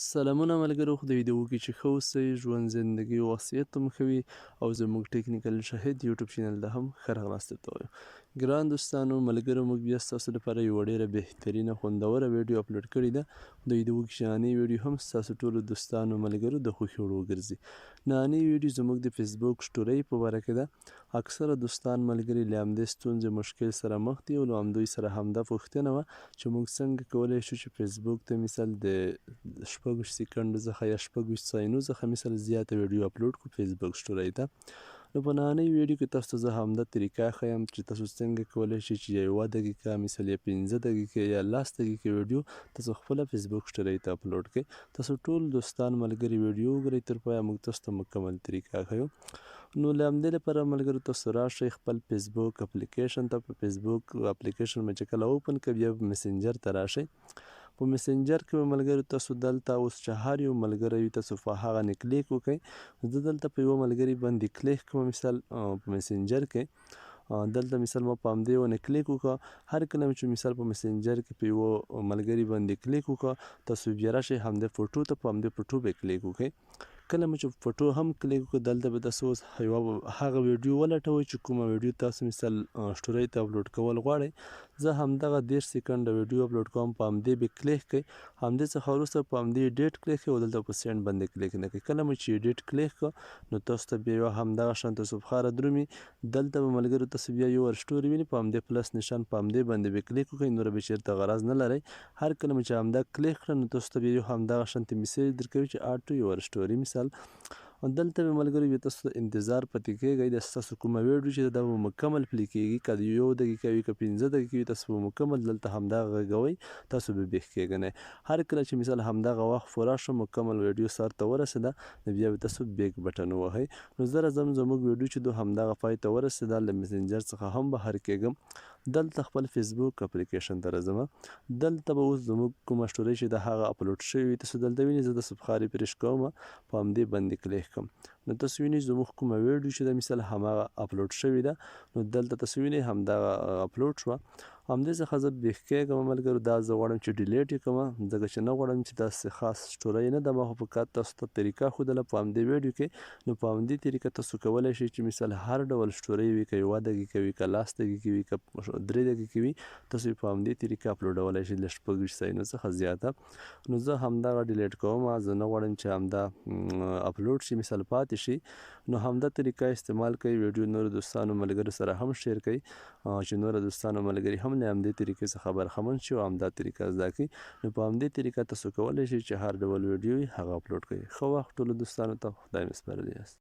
سلامونه ملګرو، خدای دې وکړي چې ښه اوسئ، ژوند، زندګي او وصیت هم ښه وي او زموږ ټیکنیکل شاهد یوټیوب چینل ته هم ښه راغلاست درته وایو. ګران دوستانو ملګرو، موږ بیا ستاسو لپاره یوه ډېره بهترینه خوندوره ویډیو اپلوډ کړې ده. خدای دې وکړي چې ننۍ ویډیو هم ستاسو ټولو دوستانو ملګرو د خوښې وړ وګرځي. ننۍ ویډیو زموږ د فیسبوک سټورۍ په باره کې ده. اکثره دوستان ملګري له همدې ستونزې مشکل سره مخ دي او له همدوی سره همدا پوښتنه وه چې موږ څنګه کولای شو چې فیسبوک ته مثال د 26 سیکنډو څخه یا 26 ثانیو څخه مثال زیاته ویډیو اپلوډ کړو فیسبوک سټوري ته. نو په نننۍ ویډیو کې تاسو ته زه همدا طریقه ښیم چې تاسو څنګه کولای شئ چې یوه دقیقه مثال یا 5 دقیقې یا 10 دقیقې ویډیو تاسو خپله فیسبوک سټوري ته اپلوډ کړئ. تاسو ټول دوستان ملګري ویډیو وګورئ تر پایه، موږ تاسو ته مکمل طریقه ښیو. نو له همدې لپاره ملګرو تاسو راشئ خپل فیسبوک اپلیکیشن ته. په فیسبوک اپلیکیشن مې چې کله اوپن کړئ، بیا مسنجر ته راشئ. په مسنجر کې به ملګرو تاسو دلته اوس چې هر یو ملګری وي، تاسو په هغه نه کلیک وکړئ. زه دلته په یوه ملګري باندې کلیک کوم. مثال په مسنجر کې دلته مثال ما په همدې ونه کلیک وکړه. هر کله چې مثال په مسنجر کې په یوه ملګري باندې کلیک وکړه، تاسو بیا راشئ همدې فوټو ته، په همدې فوټو به کلیک وکړئ. کله مو چې فوټو هم کلیک وکړ، دلته به تاسو اوس یوه هغه ویډیو ولټوئ چې کومه ویډیو تاسو مثال سټوري ته اپلوډ کول غواړئ. زه همدغه 30 سیکنډه ویډیو اپلوډ کوم، په همدې به کلیک کړئ. همدې څخه وروسته په همدې ایډیټ کلیک کړئ او دلته په سینډ باندې کلیک نه کړئ. کله مو چې ایډیټ کلیک کړ، نو تاسو ته بیا یوه همدغه شان تاسو بخاره درومي. دلته به ملګرو تاسو بیا یو سټوري وینئ، په همدې پلس نشان په همدې باندې به کلیک وکړئ، نور به چېرته غرض نه لرئ. هر کله مو چې همدا کلیک کړه، نو تاسو ته بیا یو همدغه شانتې میسج درکوي چې اډ ټو یور سټوري. مثال دلته به ملګرو بیا تاسو ته انتظار پاتې کېږئ، د ستاسو کومه ویډیو چې دا به مکمل پلي کېږي. که یو دقیقه وي، که 5 دقیقې وي، تاسو به مکمل دلته همدغه غږوئ، تاسو به بیخ کېږئ. هر کله چې مثال همدغه وخت پوره شو، مکمل ویډیو سر ته ورسېده، نو بیا به تاسو بیک بټن ووهئ. نو زه راځم، زموږ ویډیو چې دو همدغه پای ته ورسېده، له مسنجر څخه هم بهر کېږم، دلته خپل فیسبوک اپلیکیشن ته راځم. دلته به اوس زموږ کومه سټوري چې د هغه اپلوډ شوې وي، تاسو دلته وینئ. زه د صفخه ریفرش کوم، په همدې باندې کلیک کوم، نو تاسو وینئ زموږ کومه ویډیو چې د مثال هماغه اپلوډ شوې ده. نو دلته تاسو وینئ همدغه اپلوډ شوه. همدې څخه زه بیخ کېږم ملګرو. دا زه غواړم چې ډیلیټ یې کړم، ځکه چې نه غواړم چې داسې خاص سټوري نه ده. ما خو فقط تاسو ته طریقه ښودله په همدې ویډیو کې. نو په همدې طریقه تاسو کولی شئ چې مثال هر ډول سټوري وي، که یوه دقیقه وي، که 10 دقیقې وي، که 3 دقیقې وي، تاسو یې په همدې طریقه اپلوډولی شئ له 26 ثانیو څخه زیاته. نو زه همدغه ډیلیټ کوم، زه نه غواړم چې همدا اپلوډ شي، مثال پاتې شي. نو همدا طریقه استعمال کړئ، ویډیو نورو دوستانو ملګرو سره هم شیر کړئ چې نور دوستانو ملګري هم له همدې طریقې څخه برخمن شي او همدا طریقه زده کړي. نو په همدې طریقه تاسو کولی شئ چې هر ډول ویډیو وي هغه اپلوډ کړئ. ښه وخت ټولو دوستانو ته، خدای مې سپارلی یاست.